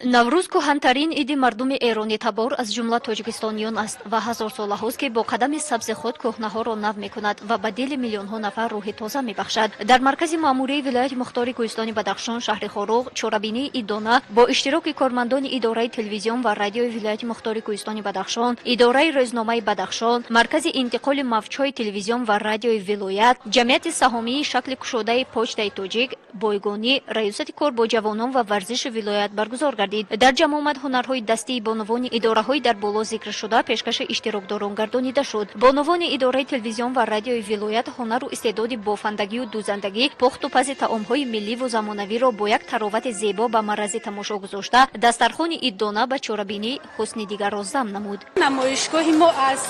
Наврӯз кӯҳантарин иди мардуми эронитабор, аз ҷумла тоҷикистониён аст ва ҳазорсолаҳост, ки бо қадами сабзи худ кӯҳнаҳоро нав мекунад ва ба дили миллионҳо нафар рӯҳи тоза мебахшад. Дар маркази маъмурии вилояти мухтори кӯҳистони Бадахшон, шаҳри Хоруғ, чорабинии идона бо иштироки кормандони идораи телевизион ва радиои вилояти мухтори кӯҳистони Бадахшон, идораи рӯзномаи Бадахшон, маркази интиқоли мавҷҳои телевизион ва радиои вилоят, ҷамъияти саҳомии шакли кушодаи Почтаи Тоҷик, бойгонӣ, раёсати кор бо ҷавонон ва варзиши вилоят баргузор гардид. Дар ҷамъомад ҳунарҳои дастии бонувони идораҳои дар боло зикршуда пешкаши иштирокдорон гардонида шуд. Бонувони идораи телевизион ва радиои вилоят ҳунару истеъдоди бофандагию дӯзандагӣ, пухту пази таомҳои милливу замонавиро бо як таровати зебо ба маррази тамошо гузошта, дастархони иддона ба чорабинӣ ҳусни дигарро зам намуд. Намоишгоҳи мо аз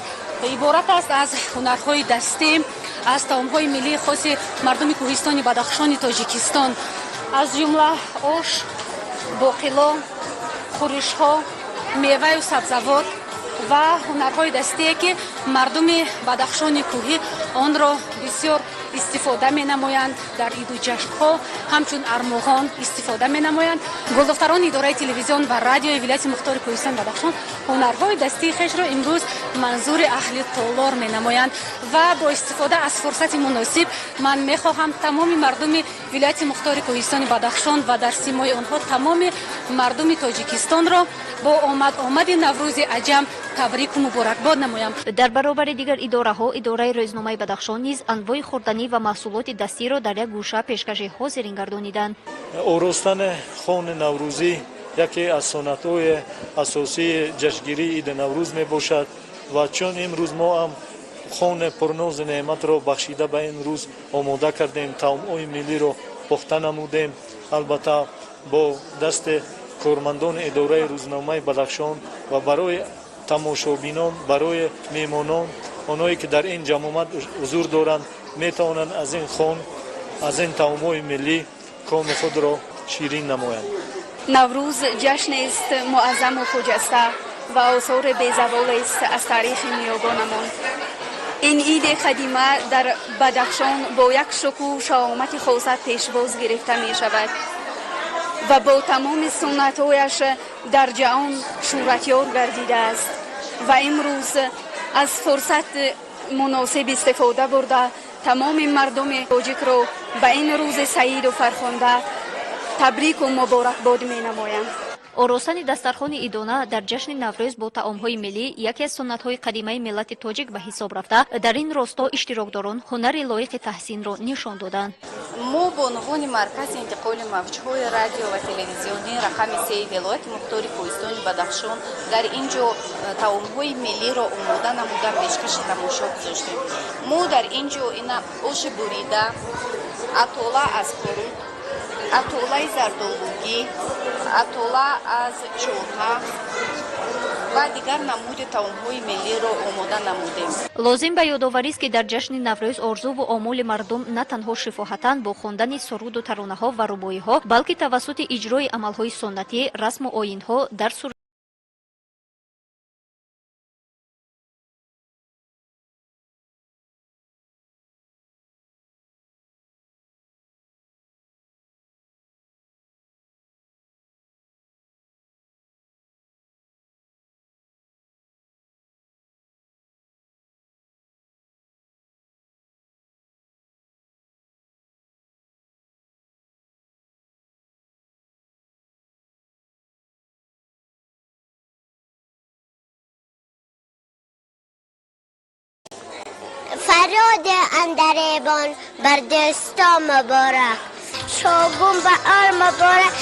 иборат аст аз ҳунарҳои дастӣ, аз таомҳои миллии хоси мардуми кӯҳистони Бадахшони Тоҷикистон, аз ҷумла ош, боқило, хӯришҳо, меваю сабзавот ва ҳунарҳои дастие, ки мардуми Бадахшони кӯҳӣ онро бисёр истифода менамоянд, дар иду ҷашнҳо ҳамчун армуғон истифода менамоянд. Гулдухтарони идораи телевизион ва радиои вилояти мухтори кӯҳистони Бадахшон ҳунарҳои дастии хешро имрӯз манзури аҳли толор менамоянд ва бо истифода аз фурсати муносиб ман мехоҳам тамоми мардуми вилояти мухтори кӯҳистони Бадахшон ва дар симои онҳо тамоми мардуми Тоҷикистонро бо омад омади Наврӯзи аҷам табрику муборакбод намоям. Дар баробари дигар идораҳо, идораи рӯзномаи Бадахшон низ анвои хӯрданӣ ва маҳсулоти дастиро дар як гӯша пешкаши ҳозирин гардониданд. Оростани хони наврӯзӣ яке аз суннатҳои асосии ҷашнгирии иди Наврӯз мебошад ва чун имрӯз мо ҳам хони пурнозу неъматро бахшида ба ин рӯз омода кардем, таомҳои миллиро пухта намудем, албатта бо дасти кормандони идораи рӯзномаи Бадахшон ва барои тамошобинон, барои меҳмонон, онҳое ки дар ин ҷамъомад ҳузур доранд, метавонанд аз ин хон, аз ин таомҳои миллӣ коми худро ширин намоянд. Наврӯз ҷашнест муаззаму хуҷаста ва осори безаволест аз таърихи ниёгонамон. Ин иди қадима дар Бадахшон бо як шукӯҳу шаҳомати хоса пешвоз гирифта мешавад ва бо тамоми суннатҳояш дар ҷаҳон шӯҳратёр гардидааст ва имрӯз аз фурсат муносиб истифода бурда, тамоми мардуми тоҷикро ба ин рӯзи саиду фархунда табрику муборакбод менамоям. Оростани дастархони идона дар ҷашни Наврӯз бо таомҳои миллӣ яке аз суннатҳои қадимаи миллати тоҷик ба ҳисоб рафта, дар ин росто иштирокдорон ҳунари лоиқи таҳсинро нишон доданд. Мо бонувони маркази интиқоли мавҷҳои радио ва телевизионии рақами сеи вилояти мухтори кӯҳистони Бадахшон дар ин ҷо таомҳои миллиро омода намуда, пешкаши тамошо гузоштем. Мо дар ин ҷо ина оши бурида, атола аз қурут, атолаи зардолугӣ, атола аз чормағз ва дигар намуди таомҳои миллиро омода намудем. Лозим ба ёдоварист, ки дар ҷашни Наврӯз орзуву омоли мардум на танҳо шифоҳатан бо хондани суруду таронаҳо ва рубоиҳо, балки тавассути иҷрои амалҳои суннатӣ, расму оинҳо дар فریاد اندریبان بر دستا مبارک، شاگون به آر مبارک.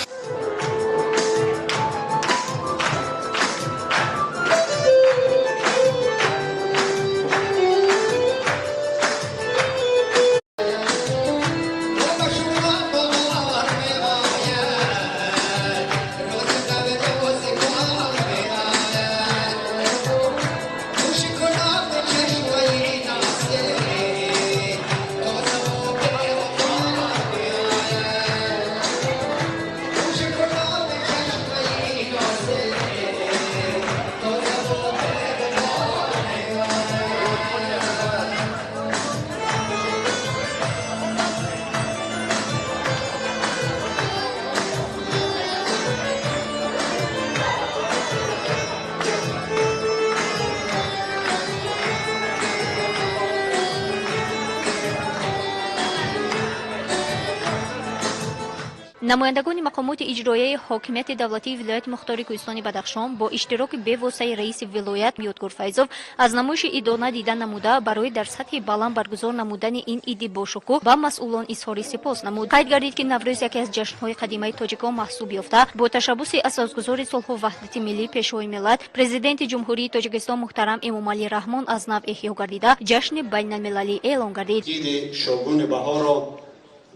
Намояндагони мақомоти иҷроияи ҳокимияти давлатии вилояти мухтори Кӯҳистони Бадахшон бо иштироки бевоситаи раиси вилоят Ёдгор Файзов аз намоиши идона дида намуда, барои дар сатҳи баланд баргузор намудани ин иди бошукӯҳ ба масъулон изҳори сипос намуд. Қайд гардид, ки Наврӯз яке аз ҷашнҳои қадимаи тоҷикон маҳсуб ёфта, бо ташаббуси асосгузори сулҳу ваҳдати миллӣ, Пешвои миллат, Президенти Ҷумҳурии Тоҷикистон муҳтарам Эмомалӣ Раҳмон аз нав эҳё гардида, ҷашни байналмилалӣ эълон гардид. Иди Шогуни баҳорро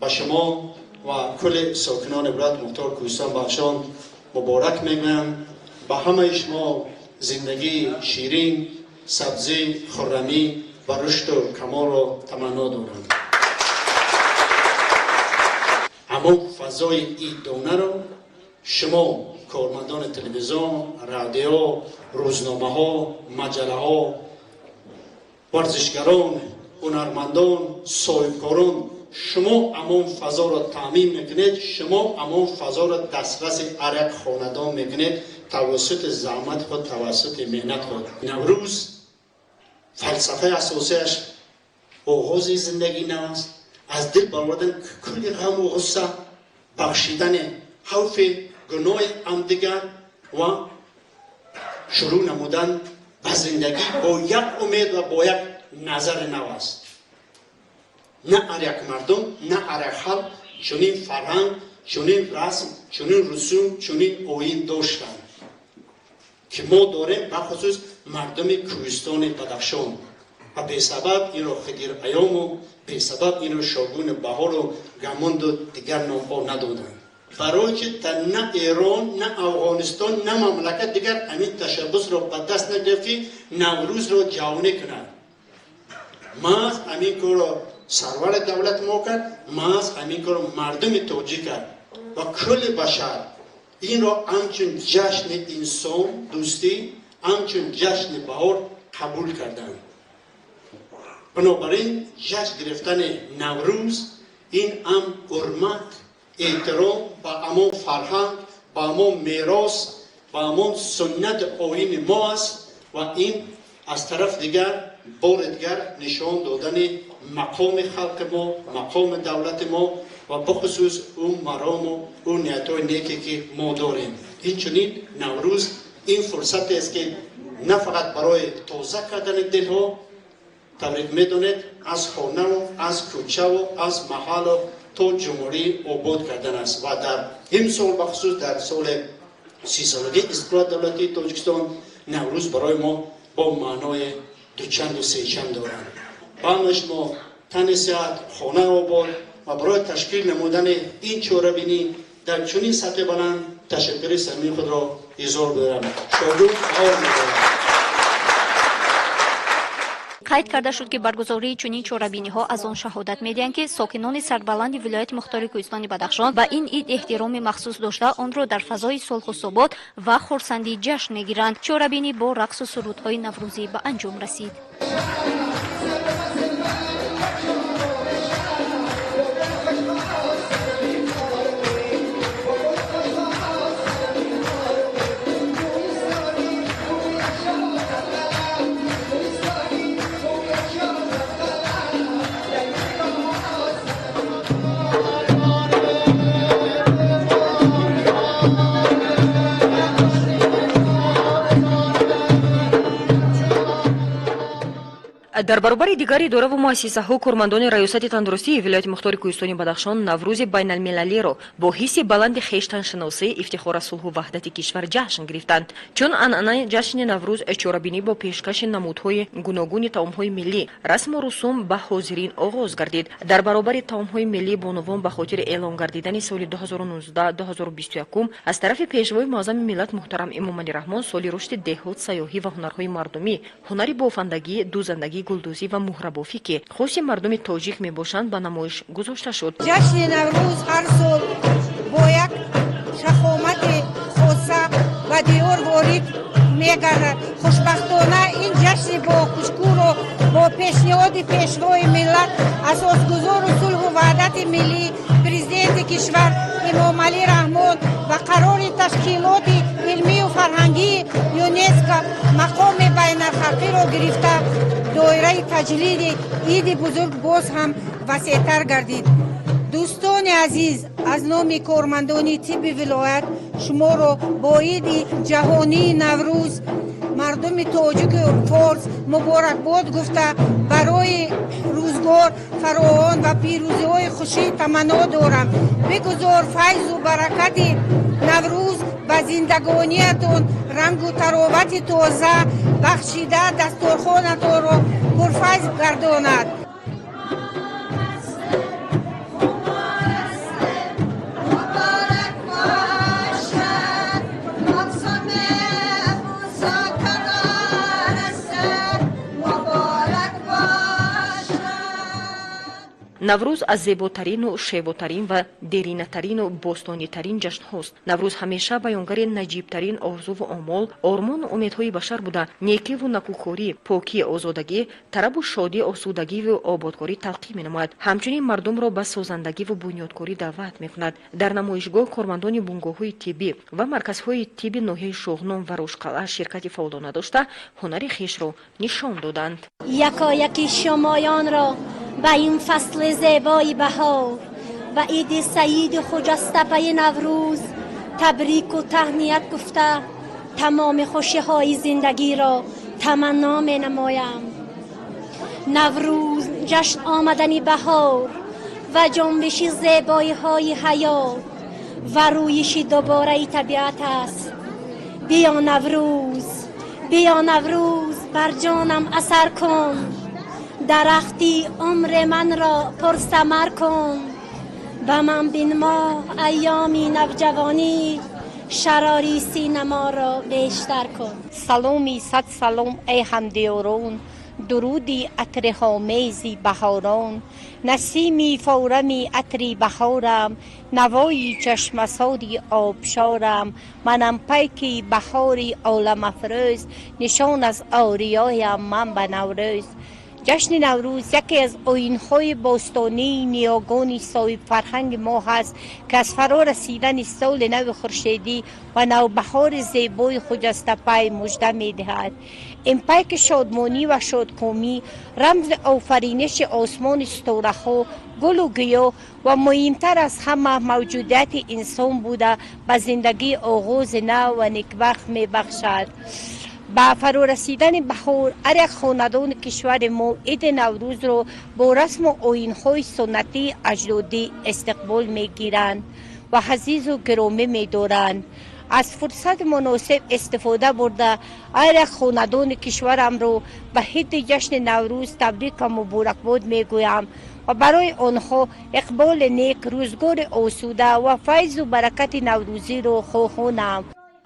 ба шумо ва кулли сокинони вилояти мухтор Кӯҳистон Бадахшон муборак мегӯям. Ба ҳамаи шумо зиндагии ширин, сабзӣ, хуррамӣ ва рушду камолро таманно дорам. Ҳамон фазои идонаро шумо, кормандони телевизион, радио, рӯзномаҳо, маҷаллаҳо, варзишгарон, ҳунармандон, соҳибкорон, шумо ҳамон фазоро таъмин мекунед, шумо ҳамон фазоро дастраси ҳар як хонадон мекунед тавассути заҳмати худ, тавассути меҳнати худ. Наврӯз фалсафаи асосиаш оғози зиндагӣ нав аст, аз дил баровардан кулли ғаму ғусса, бахшидани хавфи гуноҳи ҳамдигар ва шурӯъ намудан ба зиндагӣ бо як умед ва бо як назари нав аст. На ҳар як мардум, на ҳар як халқ чунин фарҳанг, чунин расм, чунин русум, чунин оин доштанд, ки мо дорем, бахусус мардуми Кӯҳистони Бадахшон. Ва бесабаб инро Хидир Айёму, бесабаб инро Шогуни баҳору Гамонду дигар номҳо надоданд. Барои ки на Эрон, на Афғонистон, на мамлакат дигар ҳамин ташаббусро ба даст нагирифт, ки Наврӯзро ҷавонӣ кунад. Маҳз ҳамин корро сарвари давлати мо кард, маҳз ҳамин корро мардуми тоҷик кард ва кулли башар инро ҳамчун ҷашни инсон дӯстӣ, ҳамчун ҷашни баҳор қабул карданд. Бинобар ин ҷашн гирифтани Наврӯз ин ҳам ҳурмат, эҳтиром ба ҳамон фарҳанг, ба ҳамон мерос, ба ҳамон суннати оини мо аст ва ин аз тараф дигар бори дигар нишон додани мақоми халқи мо, мақоми давлати мо ва бихусус ӯ марому ӯ ниятҳои неке, ки мо дорем. Инчунин Наврӯз ин фурсатест, ки на фақат барои тоза кардани дилҳо, табрик медонед, аз хонаву аз кӯчаву аз маҳаллу то ҷумҳурӣ обод кардан аст. Ва дар имсол, бахусус дар соли 30-солагии истиқлолияти давлатии Тоҷикистон, Наврӯз барои мо бо маънои дучанду сечанд доранд. Ба ҳамаи шумо тани сиҳат, хона обод ва барои ташкил намудани ин чорабинӣ дар чунин сатҳи баланд ташаккури самимии худро изҳор дорам. Шогун баҳор меборад. Қайд карда шуд, ки баргузории чунин чорабиниҳо аз он шаҳодат медиҳанд, ки сокинони сарбаланди вилояти мухтори Кӯҳистони Бадахшон ба ин ид эҳтироми махсус дошта, онро дар фазои сулҳу субот ва хурсандӣ ҷашн мегиранд. Чорабинӣ бо рақсу сурудҳои наврӯзӣ ба анҷом расид. Дар баробари дигар идораву муассисаҳо, кормандони Раёсати тандурустии вилояти мухтори Кӯҳистони Бадахшон Наврӯзи байналмилалиро бо ҳисси баланди хештаншиносӣ, ифтихор аз сулҳу ваҳдати кишвар ҷашн гирифтанд. Чун анъана, ҷашни Наврӯз чорабинӣ бо пешкаши намудҳои гуногуни таомҳои миллӣ, расму русум ба ҳозирин оғоз гардид. Дар баробари таомҳои миллӣ бонувон ба хотири эълон гардидани соли 2019-2021 аз тарафи Пешвои муаззами миллат муҳтарам Эмомалӣ Раҳмон соли рушди деҳот, сайёҳӣ ва ҳунарҳои мардумӣ, ҳунари бофандагӣ, дӯзандагӣ, гулдӯзӣ ва муҳрабофӣ, ки хоси мардуми тоҷик мебошанд, ба намоиш гузошта шуд. Ҷашни Наврӯз ҳар сол бо як шахомати хоса ба диёр ворид мегардад. Хушбахтона, ин ҷашни бошукӯҳро бо пешниҳоди Пешвои миллат, асосгузору сулҳу ваҳдати миллӣ, Президенти кишвар Эмомалӣ Раҳмон ва қарори ташкилоти илмию фарҳангии ЮНЕСКО мақоми байналхалқиро гирифта, доираи таҷлили иди бузург боз ҳам васеътар гардид. Дӯстони азиз, аз номи кормандони тибби вилоят шуморо бо иди ҷаҳонии Наврӯз мардуми тоҷику форс муборакбод гуфта, барои рӯзгор фаровон ва пирӯзиҳои хушӣ таманно дорам. Бигузор файзу баракати Наврӯз ба зиндагониятон рангу таровати тоза бахшида, дастурхонатонро пурфайз гардонад. Наврӯз аз зеботарину шевотарин ва деринатарину бостонитарин ҷашнҳост. Наврӯз ҳамеша баёнгари наҷибтарин орзуву омол, ормону умедҳои башар буда, некиву накӯкорӣ, покӣ, озодагӣ, тарабу шодӣ, осудагиву ободкорӣ талқин менамояд. Ҳамчунин мардумро ба созандагиву бунёдкорӣ даъват мекунад. Дар намоишгоҳ кормандони бунгоҳҳои тиббӣ ва марказҳои тибби ноҳияи Шоғнон ва Рӯшқалъа ширкати фаъолона дошта, ҳунари хешро нишон доданд. Якояки шумоёнро ба ин фасли зебои баҳор ва иди саиду хуҷастапаи Наврӯз табрику таҳният гуфта, тамоми хушиҳои зиндагиро таманно менамоям. Наврӯз ҷашн омадани баҳор ва ҷунбиши зебоиҳои ҳаёт ва рӯиши дубораи табиат аст. Биё, Наврӯз, биё, Наврӯз, бар ҷонам асар кун, дарахти умри манро пурсамар кун, ба ман бинмо айёми навҷавонӣ, шарори синаморо бештар кун. Саломи сад салом, эй ҳамдиёрон, дуруди атриҳомези баҳорон, насими форами атри баҳорам, навои чашмасори обшорам. Манам пайки баҳори оламафрӯз, нишон аз ориёям ман ба Наврӯз. Ҷашни Наврӯз яке аз оинҳои бостонии ниёгони соҳибфарҳанги мо ҳаст, ки аз фаро расидани соли нави хуршедӣ ва навбаҳори зебои хуҷастапай мужда медиҳад. Ин пайки шодмонӣ ва шодкомӣ рамзи офариниши осмони ситораҳо, гулу гиёҳ ва муҳимтар аз ҳама мавҷудияти инсон буда, ба зиндагӣ оғози нав ва некбахт мебахшад. Ба фарорасидани баҳор ҳар як хонадони кишвари мо иди Наврӯзро бо расму оинҳои суннатии аҷдодӣ истиқбол мегиранд ва азизу гиромӣ медоранд. Аз фурсати муносиб истифода бурда, ҳар як хонадони кишварамро ба иди ҷашни Наврӯз табрик ва муборакбод мегӯям ва барои онҳо иқболи нек, рӯзгори осуда ва файзу баракати наврӯзиро хоҳонам.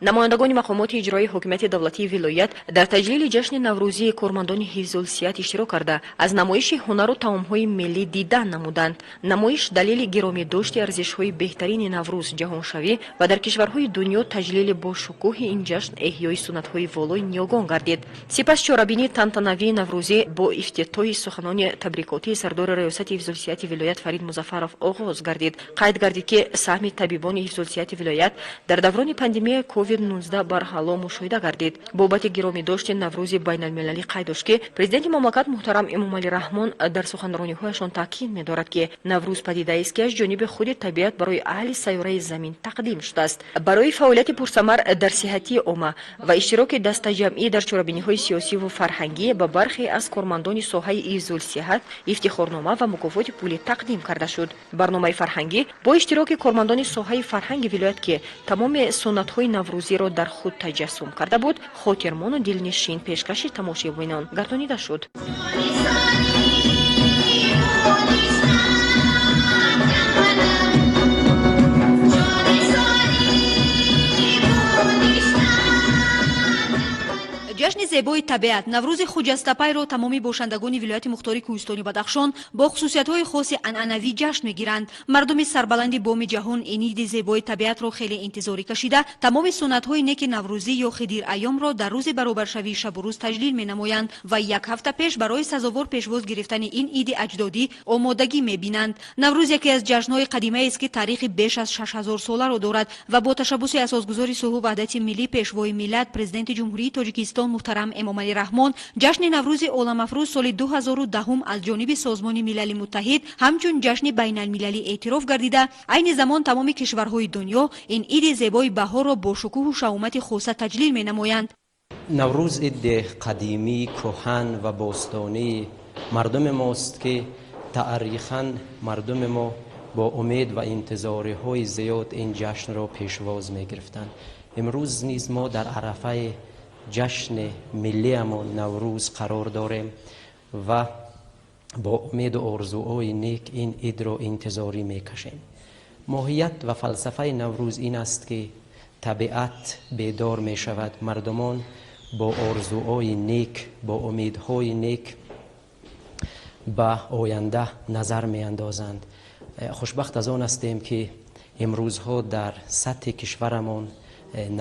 Намояндагони мақомоти иҷроии ҳокимияти давлатии вилоят дар таҷлили ҷашни наврӯзии кормандони ҳифзулсиҳат иштирок карда, аз намоиши ҳунару таомҳои миллӣ дидан намуданд. Намоиш далели гиромидошти арзишҳои беҳтарини Наврӯз, ҷаҳоншавӣ ва дар кишварҳои дунё таҷлили бошукӯҳи ин ҷашн, эҳёи суннатҳои волои ниёгон гардид. Сипас чорабинии тантанавии наврӯзӣ бо ифтитоҳи суханони табрикотии сардори раёсати ҳифзулсиҳати вилоят Фарид Музаффаров оғоз гардид. Қайд гардид, ки саҳми табибони ҳифзулсиҳати вилоят дар даврони пандемияи ковид-19 барҳало мушоҳида гардид. Бобати гиромидошти Наврӯзи байналмилалӣ қайд дошт, ки президенти мамлакат муҳтарам Эмомалӣ Раҳмон дар суханрониҳояшон таъкид медорад, ки Наврӯз падидаест, ки аз ҷониби худи табиат барои аҳли сайёраи Замин тақдим шудааст. Барои фаъолияти пурсамар дар сиҳатии омма ва иштироки дастаҷамъӣ дар чорабиниҳои сиёсиву фарҳангӣ ба бархе аз кормандони соҳаи ҳифзулсиҳат ифтихорнома ва мукофоти пулӣ тақдим карда шуд. Барномаи фарҳангӣ бо иштироки кормандони соҳаи фарҳанги вилоят, ки тамоми суннатҳои наврӯзиро дар худ таҷассум карда буд, хотирмону дилнишин пешкаши тамошобинон гардонида шуд. Ҷашни зебои табиат, Наврӯзи хуҷастапайро тамоми бошандагони вилояти мухтори кӯҳистони Бадахшон бо хусусиятҳои хоси анъанавӣ ҷашн мегиранд. Мардуми сарбаланди боми ҷаҳон ин иди зебои табиатро хеле интизорӣ кашида, тамоми суннатҳои неки наврӯзӣ ё хидир айёмро дар рӯзи баробаршавии шабу рӯз таҷлил менамоянд ва як ҳафта пеш барои сазовор пешвоз гирифтани ин иди аҷдодӣ омодагӣ мебинанд. Наврӯз яке аз ҷашнҳои қадимаест, ки таърихи беш аз 6000 соларо дорад ва бо ташаббуси асосгузори сулҳу ваҳдати миллӣ, пешвои миллат, президенти Ҷумҳурии Тоҷикистон. Муҳтарам Эмомалӣ Раҳмон, ҷашни Наврӯзи оламафрӯз соли 2010 аз ҷониби Созмони Милали Муттаҳид ҳамчун ҷашни байналмилалӣ эътироф гардида, айни замон тамоми кишварҳои дунё ин иди зебои баҳорро бо шукӯҳу шаҳомати хоса таҷлил менамоянд. Наврӯз иди қадимӣ, кӯҳан ва бостонии мардуми мост, ки таърихан мардуми мо бо умед ва интизориҳои зиёд ин ҷашнро пешвоз мегирифтанд. Имрӯз низ мо дар арафаи ҷашни миллиамон Наврӯз қарор дорем ва бо умеду орзуҳои нек ин идро интизорӣ мекашем. Моҳият ва фалсафаи Наврӯз ин аст, ки табиат бедор мешавад, мардумон бо орзуҳои нек, бо умедҳои нек ба оянда назар меандозанд. Хушбахт аз он ҳастем, ки имрӯзҳо дар сатҳи кишварамон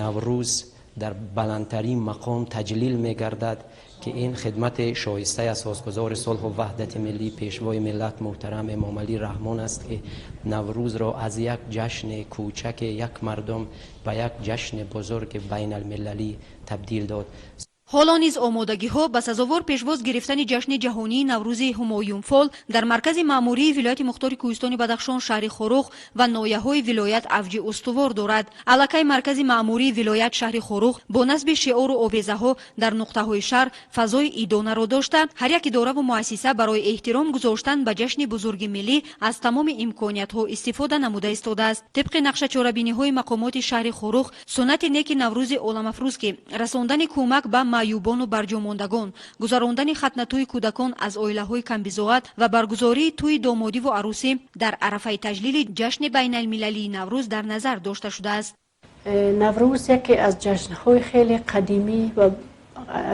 Наврӯз дар баландтарин мақом таҷлил мегардад, ки ин хидмати шоистаи асосгузори сулҳу ваҳдати миллӣ, Пешвои миллат муҳтарам Эмомалӣ Раҳмон аст, ки Наврӯзро аз як ҷашни кӯчаки як мардум ба як ҷашни бузурги байналмилалӣ табдил дод. Ҳоло низ омодагиҳо ба сазовор пешвоз гирифтани ҷашни ҷаҳонии Наврӯзи ҳумоюнфол дар маркази маъмурии вилояти мухтори Кӯҳистони Бадахшон, шаҳри Хоруғ ва ноҳияҳои вилоят авҷи устувор дорад. Аллакай маркази маъмурии вилоят, шаҳри Хоруғ, бо насби шиору овезаҳо дар нуқтаҳои шаҳр фазои идонаро дошта, ҳар як идораву муассиса барои эҳтиром гузоштан ба ҷашни бузурги миллӣ аз тамоми имкониятҳо истифода намуда истодааст. Тибқи нақша чорабиниҳои мақомоти шаҳри Хоруғ, суннати неки Наврӯзи оламафрӯз, ки расондани кӯмак ба маъюбону барҷомондагон, гузарондани хатнатӯи кӯдакон аз оилаҳои камбизоат ва баргузории тӯи домодиву арӯсӣ дар арафаи таҷлили ҷашни байналмилалии Наврӯз дар назар дошта шудааст. Наврӯз яке аз ҷашнҳои хеле қадимӣ ва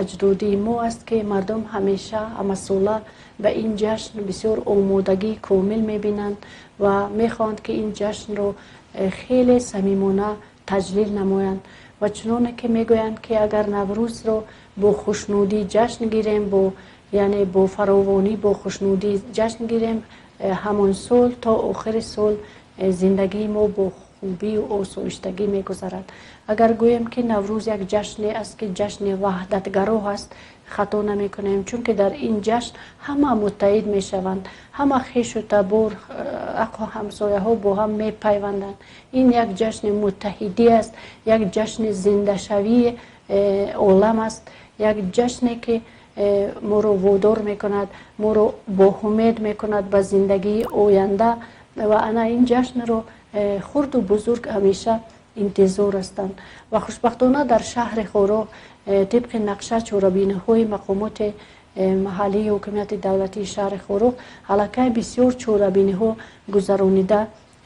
аҷдодии мо аст, ки мардум ҳамеша, ҳамасола ба ин ҷашн бисёр омодагии комил мебинанд ва мехоҳанд, ки ин ҷашнро хеле самимона таҷлил намоянд. Ва чуноне ки мегӯянд, ки агар Наврӯзро бо хушнудӣ ҷашн гирем, бо яъне бо фаровонӣ, бо хушнудӣ ҷашн гирем, ҳамон сол то охири сол зиндагии мо бо хубию осоиштагӣ мегузарад. Агар гӯем, ки Наврӯз як ҷашне аст, ки ҷашни ваҳдатгароҳ аст, хато намекунем, чунки дар ин ҷашн ҳама муттаҳид мешаванд, ҳама хешу табор, ақу ҳамсояҳо бо ҳам мепайванданд. Ин як ҷашни муттаҳидӣ аст, як ҷашни зиндашавии олам аст, як ҷашне, ки моро водор мекунад, моро боҳумед мекунад ба зиндагии оянда. Ва ана ин ҷашнро хурду бузург ҳамеша интизор ҳастанд. Ва хушбахтона дар шаҳри Хоруғ тибқи нақша чорабиниҳои мақомоти маҳаллии ҳокимияти давлатии шаҳри Хоруғ аллакай бисёр чорабиниҳо гузаронида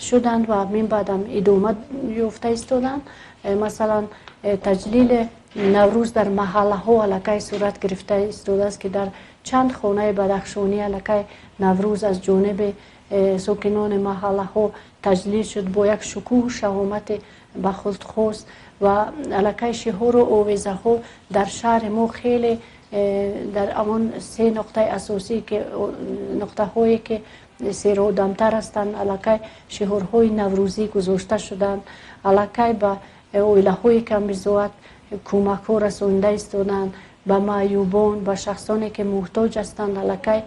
шуданд ва минбаъдам идома ёфта истоданд. Масалан, таҷлили Наврӯз дар маҳаллаҳо аллакай сурат гирифта истодааст, ки дар чанд хонаи бадахшонӣ аллакай Наврӯз аз ҷониби сокинони маҳаллаҳо таҷлил шуд бо як шукӯҳу шаҳомати ба худ хос. Ва аллакай шиору овезаҳо дар шаҳри мо хеле дар ҳамон се нуқтаи асосӣ, ки нуқтаҳое ки серодамтар ҳастанд, аллакай шиорҳои наврӯзӣ гузошта шуданд, аллакай ба оилаҳои камбизоат кӯмакҳо расонида истоданд, ба маъюбон, ба шахсоне ки муҳтоҷ ҳастанд, аллакай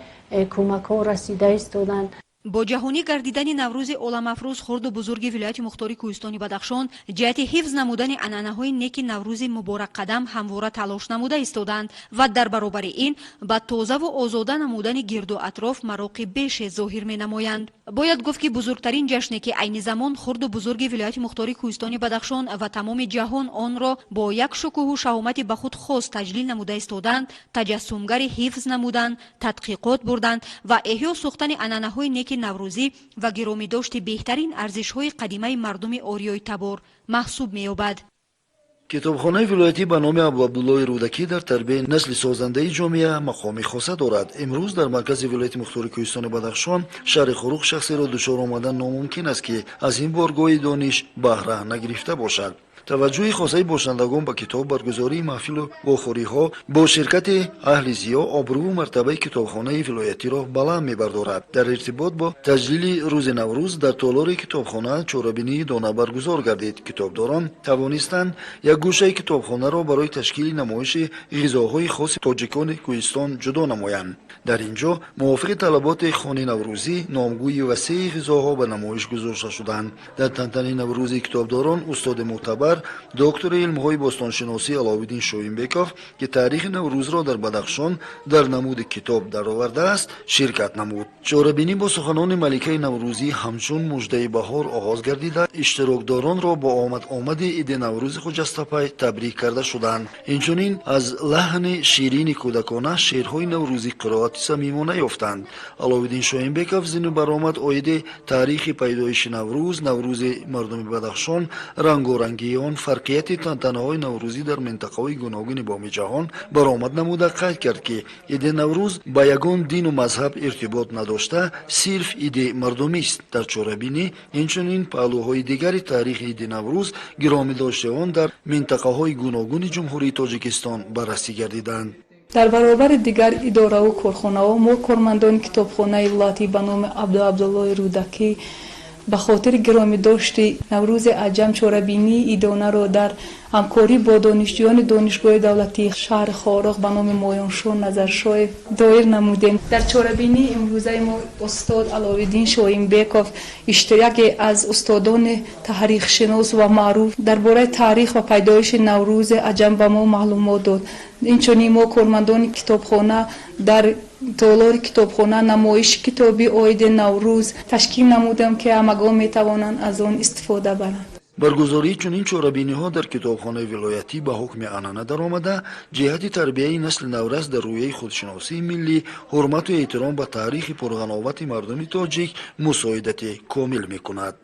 кӯмакҳо расида истоданд. Бо ҷаҳонӣ гардидани Наврӯзи оламафрӯз, хурду бузурги вилояти мухтори Кӯҳистони Бадахшон ҷиҳати ҳифз намудани анъанаҳои неки Наврӯзи муборакқадам ҳамвора талош намуда истодаанд ва дар баробари ин ба тозаву озода намудани гирду атроф мароқи беше зоҳир менамоянд. Бояд гуфт, ки бузургтарин ҷашне, ки айни замон хурду бузурги вилояти мухтори Кӯҳистони Бадахшон ва тамоми ҷаҳон онро бо як шукӯҳу шаҳомати ба худ хос таҷлил намуда истодаанд, таҷассумгари ҳифз намудан, тадқиқот бурдан ва эҳё сохтани анъанаҳои неки наврӯзӣ ва гиромидошти беҳтарин арзишҳои қадимаи мардуми ориёитабор маҳсуб меёбад. Китобхонаи вилоятӣ ба номи Абуабдуллои Рӯдакӣ дар тарбияи насли созандаи ҷомеа мақоми хоса дорад. Имрӯз дар маркази вилояти мухтори Кӯҳистони Бадахшон, шаҳри Хоруғ, шахсеро дучор омадан номумкин аст, ки аз ин боргоҳи дониш баҳра нагирифта бошад. Таваҷҷӯҳи хосаи бошандагон ба китоб, баргузории маҳфилу вохӯриҳо бо ширкати аҳли зиё обрӯву мартабаи китобхонаи вилоятиро баланд мебардорад. Дар иртибот бо таҷлили рӯзи Наврӯз дар толори китобхона чорабинии дона баргузор гардид. Китобдорон тавонистанд як гӯшаи китобхонаро барои ташкили намоиши ғизоҳои хоси тоҷикони кӯҳистон ҷудо намоянд. Дар ин ҷо мувофиқи талаботи хони наврӯзӣ номгӯи васеи ғизоҳо ба намоиш гузошта шуданд. Дар тантанаи наврӯзии китобдорон устоди мӯътабар, доктори илмҳои бостоншиносӣ Аловиддин Шоҳинбеков, ки таърихи Наврӯзро дар Бадахшон дар намуди китоб даровардааст, ширкат намуд. Чорабинӣ бо суханони маликаи наврӯзӣ ҳамчун муждаи баҳор оғоз гардида, иштирокдоронро бо омад-омади иди Наврӯзи хуҷастапай табрик карда шуданд. Инчунин аз лаҳни ширини кӯдакона шеърҳои наврӯзӣ қироати самимона ёфтанд. Аловиддин Шоҳинбеков зимни баромад оиди таърихи пайдоиши Наврӯз, Наврӯзи мардуми Бадахшон, рангорангии он, фарқияти тантанаҳои наврӯзӣ дар минтақаҳои гуногуни боми ҷаҳон баромад намуда, қайд кард, ки иди Наврӯз ба ягон дину мазҳаб иртибот надошта, сирф иди мардумист. Дар чорабинӣ инчунин паҳлӯҳои дигари таърихи иди Наврӯз, гиромӣ дошти он дар минтақаҳои гуногуни Ҷумҳурии Тоҷикистон баррасӣ гардиданд. Дар баробари дигар идораву корхонаҳо мо, кормандони китобхонаи вилоятӣ ба номи Абдуабдуллои Рӯдакӣ, ба хотири гиромидошти Наврӯзи аҷам чорабинии идонаро дар ҳамкорӣ бо донишҷӯёни Донишгоҳи давлатии шаҳри Хоруғ ба номи Моёншоҳ Назаршоев доир намудем. Дар чорабинии имрӯзаи мо устод Аловиддин Шоҳинбеков, яке аз устодони таърихшинос ва маъруф, дар бораи таърих ва пайдоиши Наврӯзи аҷам ба мо маълумот дод. Инчунин мо, кормандони китобхона, дар толори китобхона намоиши китоби оиди Наврӯз ташкил намудем, ки ҳамагон метавонанд аз он истифода баранд. Баргузории чунин чорабиниҳо дар китобхонаи вилоятӣ ба ҳукми анъана даромада, ҷиҳати тарбияи насли наврас дар рӯяи худшиносии миллӣ, ҳурмату эҳтиром ба таърихи пурғановати мардуми тоҷик мусоидати комил мекунад.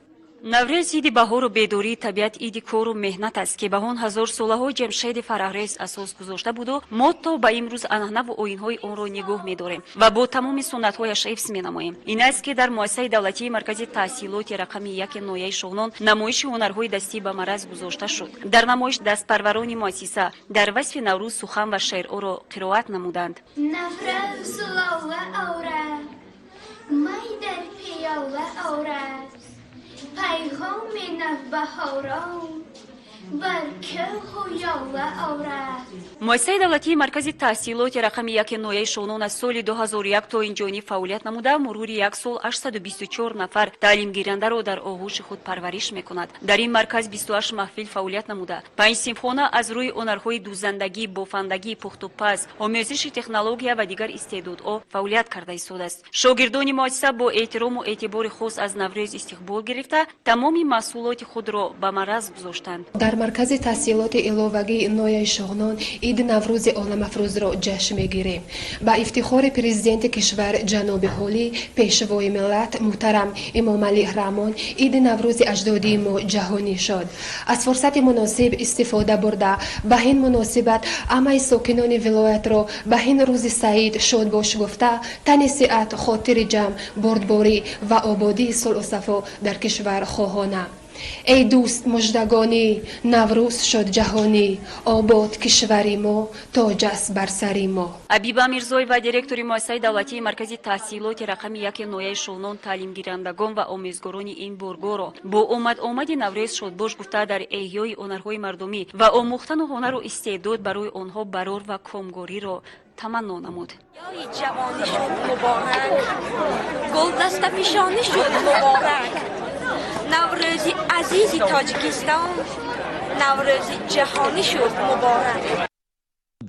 Наврӯз иди баҳору бедории табиат, иди кору меҳнат аст, ки ба он ҳазорсолаҳои Ҷамшеди фараҳрез асос гузошта буду мо то ба имрӯз анъанаву оинҳои онро нигоҳ медорем ва бо тамоми суннатҳояш ҳифз менамоем. Ин аст, ки дар муассисаи давлатии маркази таҳсилоти рақами яки ноҳияи Шоҳнон намоиши ҳунарҳои дастӣ ба мараз гузошта шуд. Дар намоиш дастпарварони муассиса дар васфи Наврӯз сухан ва шеърҳоро қироат намуданд. Наврӯз лола орад, май дар пиёла орад, пайғоми навбаҳорон бар кӯҳу ёла орад. Муассисаи давлатии маркази таҳсилоти рақами яки ноҳияи Шоҳнон аз соли 2001 то инҷониб фаъолият намуда, мурури як сол 824 нафар таълимгирандаро дар оғӯши худ парвариш мекунад. Дар ин марказ 28 маҳфил фаъолият намуда, панҷ синфхона аз рӯи ҳунарҳои дӯзандагӣ, бофандагӣ, пухтупаз, омӯзиши технология ва дигар истеъдодҳо фаъолият карда истодааст. Шогирдони муассиса бо эҳтирому эътибори хос аз Наврӯз истиқбол гирифта, тамоми маҳсулоти худро ба мараз гузоштанд. Дар маркази таҳсилоти иловагии ноҳияи Шоҳнон иди Наврӯзи оламафрӯзро ҷашн мегирем. Ба ифтихори Президенти кишвар ҷаноби олӣ, Пешвои миллат муҳтарам Эмомалӣ Раҳмон иди Наврӯзи аҷдодии мо ҷаҳонӣ шуд. Аз фурсати муносиб истифода бурда, ба ин муносибат ҳамаи сокинони вилоятро ба ин рӯзи саид шодбош гуфта, тани сиҳат, хотири ҷамъ, бурдборӣ ва ободии сулҳу сафо дар кишвар хоҳонам. Эй дӯст, муждагонӣ, Наврӯз шуд ҷаҳонӣ, обод кишвари мо, тоҷ аст бар сари мо. Абиба Мирзоева, директори муассисаи давлатии маркази таҳсилоти рақами яки ноҳияи Шоҳнон, таълимгирандагон ва омӯзгорони ин боргоҳро бо омад-омади Наврӯз шодбош гуфта, дар эҳёи ҳунарҳои мардумӣ ва омӯхтану ҳунару истеъдод барои онҳо барор ва комгориро таманно намуд. Ҷавонӣ шуд муборак, гулдастафишонӣ шуд муборак, Наврӯзи азизи Тоҷикистон, Наврӯзи ҷаҳонӣ шуд муборак.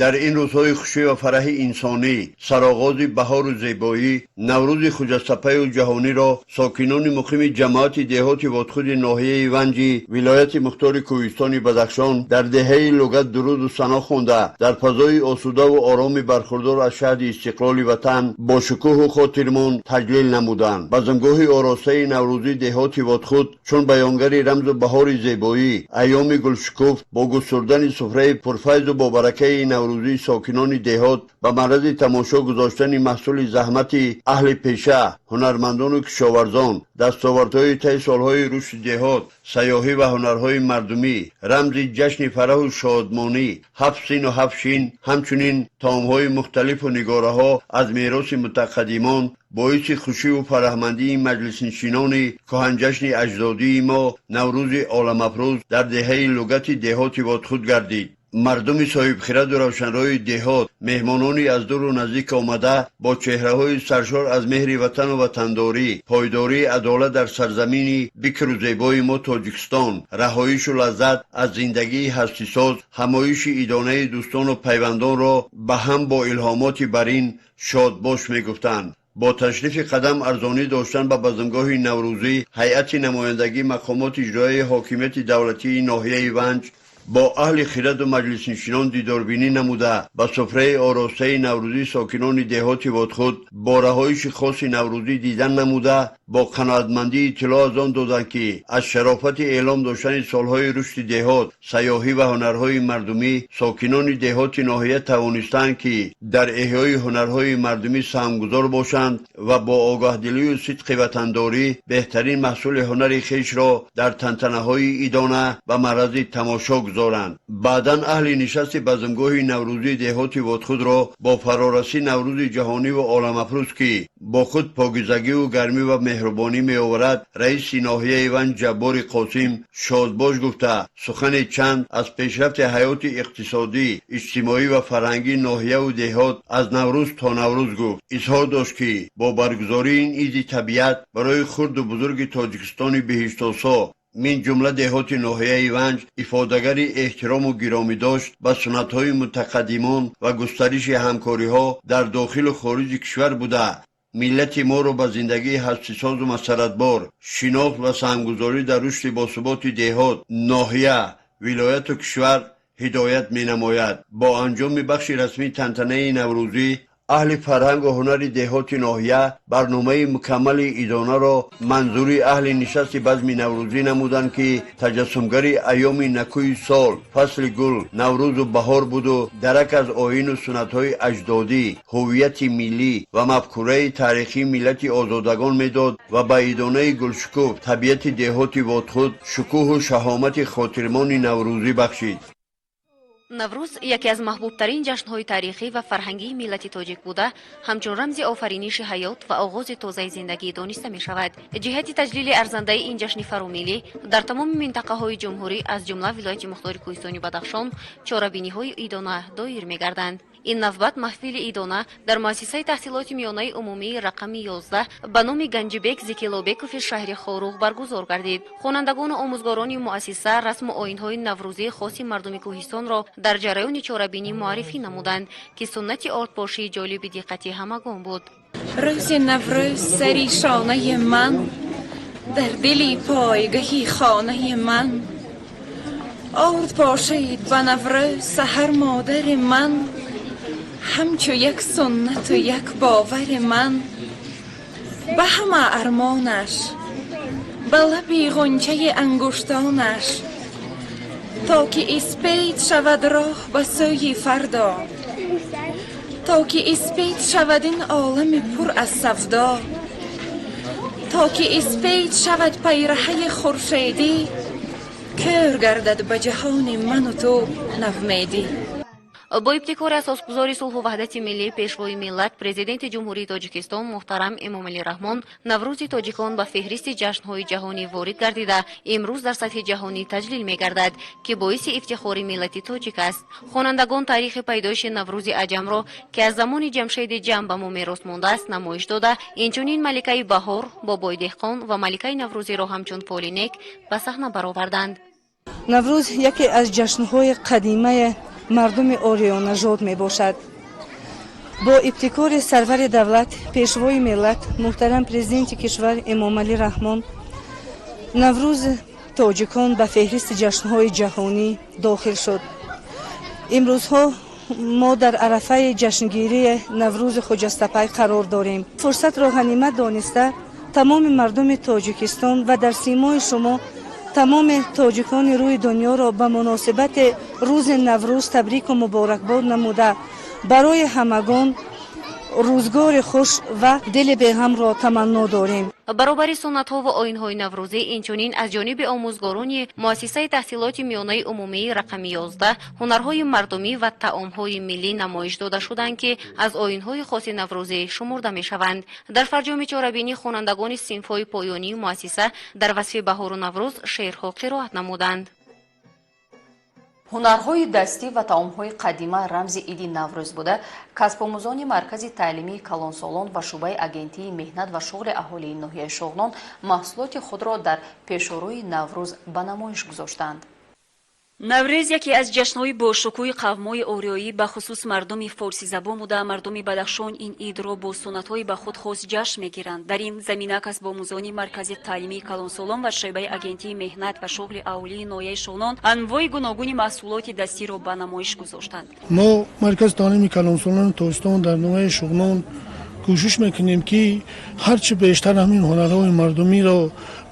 Дар ин рӯзҳои хушӣ ва фараҳи инсонӣ, сароғози баҳору зебоӣ, Наврӯзи хуҷастапаю ҷаҳониро сокинони муқими ҷамоати деҳоти Водхуди ноҳияи Ванҷи вилояти мухтори кӯҳистони Бадахшон дар деҳаи Лугат дуруду сано хонда, дар фазои осудаву ороми бархурдор аз шаҳди истиқлоли ватан бо шукӯҳу хотирмон таҷлил намуданд. Базмгоҳи оростаи наврӯзӣ деҳоти Водхуд чун баёнгари рамзу баҳори зебоӣ, айёми гулшукуфт, бо густурдани суфраи пурфайзу бобаракаи. Наврӯзии сокинони деҳот ба маърази тамошо гузоштани маҳсули заҳмати аҳли пеша, ҳунармандону кишоварзон, дастовардҳои таи солҳои рушди деҳот, сайёҳӣ ва ҳунарҳои мардумӣ, рамзи ҷашни фараҳу шодмонӣ, ҳафт сину ҳафт шин, ҳамчунин таомҳои мухталифу нигораҳо аз мероси мутақаддимон боиси хушиву фараҳмандии маҷлиснишинони кӯҳанҷашни аҷдодии мо, Наврӯзи оламафрӯз, дар деҳаи Лугати деҳоти Водхуд гардид. Мардуми соҳибхираду равшанрои деҳот, меҳмонони аз дуру наздик омада, бо чеҳраҳои саршор аз меҳри ватану ватандорӣ, пойдории адолат дар сарзамини бикру зебои мо Тоҷикистон, раҳоишу лаззат аз зиндагии ҳастисоз, ҳамоиши идонаи дӯстону пайвандонро ба ҳам бо илҳомоти барин шодбош мегуфтанд. Бо ташрифи қадам арзонӣ доштан ба базмгоҳи наврӯзӣ, ҳайати намояндагии мақомоти иҷроияи ҳокимияти давлатии ноҳияи Ванҷ бо аҳли хираду маҷлиснишинон дидорбинӣ намуда, ба суфраи оростаи наврӯзӣ сокинони деҳоти Водхуд бо раҳоиши хоси наврӯзӣ дидан намуда, бо қаноатмандӣ иттилоъ аз он доданд, ки аз шарофати эълом доштани солҳои рушди деҳот, сайёҳӣ ва ҳунарҳои мардумӣ сокинони деҳоти ноҳия тавонистаанд, ки дар эҳёи ҳунарҳои мардумӣ саҳмгузор бошанд ва бо огаҳдилию сидқи ватандорӣ беҳтарин маҳсули ҳунари хешро дар тантанаҳои идона ба маърази тамошо гузоранд. Баъдан аҳли нишасти базмгоҳи наврӯзии деҳоти Водхудро бо фарорасӣ Наврӯзи ҷаҳониву оламафрӯз, ки бо худ покизагиву гармӣ ва меҳрубонӣ меоварад, раиси ноҳияи Ванҷ Ҷаббори Қосим шодбош гуфта, сухане чанд аз пешрафти ҳаёти иқтисодӣ, иҷтимоӣ ва фарҳангии ноҳияву деҳот аз Наврӯз то Наврӯз гуфт. Изҳор дошт, ки бо баргузории ин иди табиат барои хурду бузурги Тоҷикистони биҳиштосо, мин ҷумла деҳоти ноҳияи Ванҷ, ифодагари эҳтирому гиромӣ дошт ба суннатҳои мутақаддимон ва густариши ҳамкориҳо дар дохилу хориҷи кишвар буда, миллати моро ба зиндагии ҳастисозу масаратбор, шинохт ва саҳмгузорӣ дар рушди босуботи деҳот, ноҳия, вилояту кишвар ҳидоят менамояд. Бо анҷоми бахши расмии тантанаи наврӯзӣ аҳли фарҳангу ҳунари деҳоти ноҳия барномаи мукаммали идонаро манзури аҳли нишасти базми наврӯзӣ намуданд, ки таҷассумгари айёми накӯи сол, фасли гул, наврӯзу баҳор буду дарак аз оину суннатҳои аҷдодӣ, ҳуввияти миллӣ ва мафкураи таърихии миллати озодагон медод ва ба идонаи гулшукуф табиати деҳоти Водхуд шукӯҳу шаҳомати хотирмони наврӯзӣ бахшид. Наврӯз яке аз маҳбубтарин ҷашнҳои таърихӣ ва фарҳангии миллати тоҷик буда, ҳамчун рамзи офариниши ҳаёт ва оғози тозаи зиндагӣ дониста мешавад. Ҷиҳати таҷлили арзандаи ин ҷашни фаромиллӣ дар тамоми минтақаҳои ҷумҳурӣ, аз ҷумла вилояти мухтори кӯҳистони Бадахшон, чорабиниҳои идона доир мегарданд. Ин навбат маҳфили идона дар муассисаи таҳсилоти миёнаи умумии рақами 11 ба номи Ганҷибек Зикилобекови шаҳри Хоруғ баргузор гардид. Хонандагону омӯзгорони муассиса расму оинҳои наврӯзии хоси мардуми кӯҳистонро дар ҷараёни чорабинӣ муаррифӣ намуданд, ки суннати ордпошии ҷолиби диққати ҳамагон буд. Рӯзи Наврӯз сари шонаи ман, дар дили пойгаҳи хонаи ман орд пошид ба Наврӯз саҳар модари ман, ҳамчу як суннату як бовари ман. Ба ҳама армонаш, ба лаби ғунчаи ангуштонаш, то ки испед шавад роҳ ба сӯи фардо, то ки испед шавад ин олами пур аз савдо, то ки испед шавад пайраҳаи хуршедӣ, кӯр гардад ба ҷаҳони ману ту навмедӣ. Бо ибтикори асосгузори сулҳу ваҳдати миллӣ, Пешвои миллат, Президенти Ҷумҳурии Тоҷикистон муҳтарам Эмомалӣ Раҳмон, Наврӯзи тоҷикон ба феҳристи ҷашнҳои ҷаҳонӣ ворид гардида, имрӯз дар сатҳи ҷаҳонӣ таҷлил мегардад, ки боиси ифтихори миллати тоҷик аст. Хонандагон таърихи пайдоиши Наврӯзи аҷамро, ки аз замони Ҷамшеди Ҷам ба мо мерос мондааст, намоиш дода, инчунин маликаи баҳор, бобои деҳқон ва маликаи наврӯзиро ҳамчун фоли нек ба саҳна бароварданд. Наврӯз яке аз ҷашнҳои қадимаи мардуми ориёнажод мебошад. Бо ибтикори сарвари давлат, Пешвои миллат, муҳтарам Президенти кишвар Эмомалӣ Раҳмон, Наврӯзи тоҷикон ба феҳристи ҷашнҳои ҷаҳонӣ дохил шуд. Имрӯзҳо мо дар арафаи ҷашнгирии Наврӯзи хуҷастапай қарор дорем. Фурсатро ғанимат дониста, тамоми мардуми Тоҷикистон ва дар симои шумо тамоми тоҷикони рӯи дунёро ба муносибати Рӯзи Наврӯз табрику муборакбод намуда, барои ҳамагон рӯзгори хуш ва дили беғамро таманно дорем. Баробари суннатҳо ва оинҳои наврӯзӣ, инчунин аз ҷониби омӯзгорони муассисаи таҳсилоти миёнаи умумии рақами 11 ҳунарҳои мардумӣ ва таомҳои миллӣ намоиш дода шуданд, ки аз оинҳои хоси наврӯзӣ шумурда мешаванд. Дар фарҷоми чорабинӣ хонандагони синфҳои поёнии муассиса дар васфи баҳору наврӯз шеърҳо қироат намуданд. Ҳунарҳои дастӣ ва таомҳои қадима рамзи иди Наврӯз буда, касбомӯзони маркази таълимии калонсолон ва шӯъбаи Агентии меҳнат ва шуғли аҳолии ноҳияи Шоғнон маҳсулоти худро дар пешорӯи Наврӯз ба намоиш гузоштанд. Наврӯз яке аз ҷашнҳои бошукӯҳи қавмҳои ориёӣ, бахусус мардуми форсизабон буда, мардуми Бадахшон ин идро бо суннатҳои ба худ хос ҷашн мегиранд. Дар ин замина касбомӯзони маркази таълимии калонсолон ва шӯъбаи Агентии меҳнат ва шуғли аҳолии ноҳияи Шоғнон анвои гуногуни маҳсулоти дастиро ба намоиш гузоштанд. Мо, маркази таълими калонсолони Тоҷикистон дар ноҳияи Шуғнон, кӯшиш мекунем, ки ҳарчи бештар ҳамин ҳунарҳои мардумиро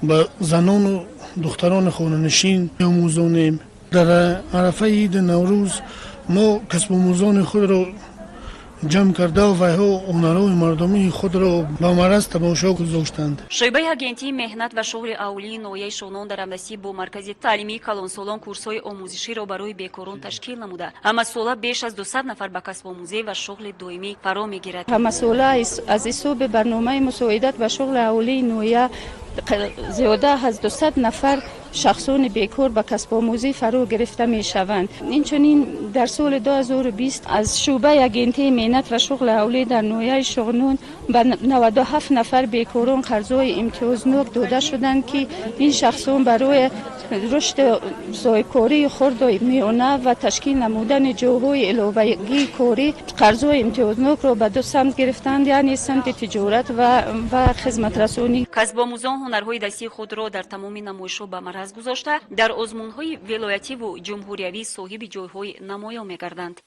ба занону духтарони хонанишин биомӯзонем. Дар арафаи иди Наврӯз мо касбомӯзони худро ҷамъ карда, вайҳо ҳунарҳои мардумии худро ба мараз тамошо гузоштанд. Шӯъбаи Агентии меҳнат ва шуғли аҳолии ноҳияи Шоғнон дар ҳамдастӣ бо маркази таълимии калонсолон курсҳои омӯзиширо барои бекорон ташкил намуда, ҳамасола беш аз 200 нафар ба касбомӯзӣ ва шуғли доимӣ фаро мегирад. Ҳамасола аз ҳисоби барномаи мусоидат ба шуғли аҳолии ноҳия зиёда аз 200 нафар шахсони бекор ба касбомӯзӣ фаро гирифта мешаванд. Инчунин дар соли 2020 аз шӯъбаи Агентии меҳнат ва шуғли аҳолӣ дар ноҳияи Шуғнон ба 97 нафар бекорон қарзҳои имтиёзнок дода шуданд, ки ин шахсон барои рушди соҳибкории хурду миёна ва ташкил намудани ҷойҳои иловагии корӣ қарзҳои имтиёзнокро ба ду самт гирифтанд, яъне самти тиҷорат ва хизматрасонӣ. Касбомӯзон ҳунарҳои дастии худро дар тамоми намоишҳо ба мараз гузошта, дар озмунҳои вилоятиву ҷумҳуриявӣ соҳиби ҷойҳои намоён мегарданд.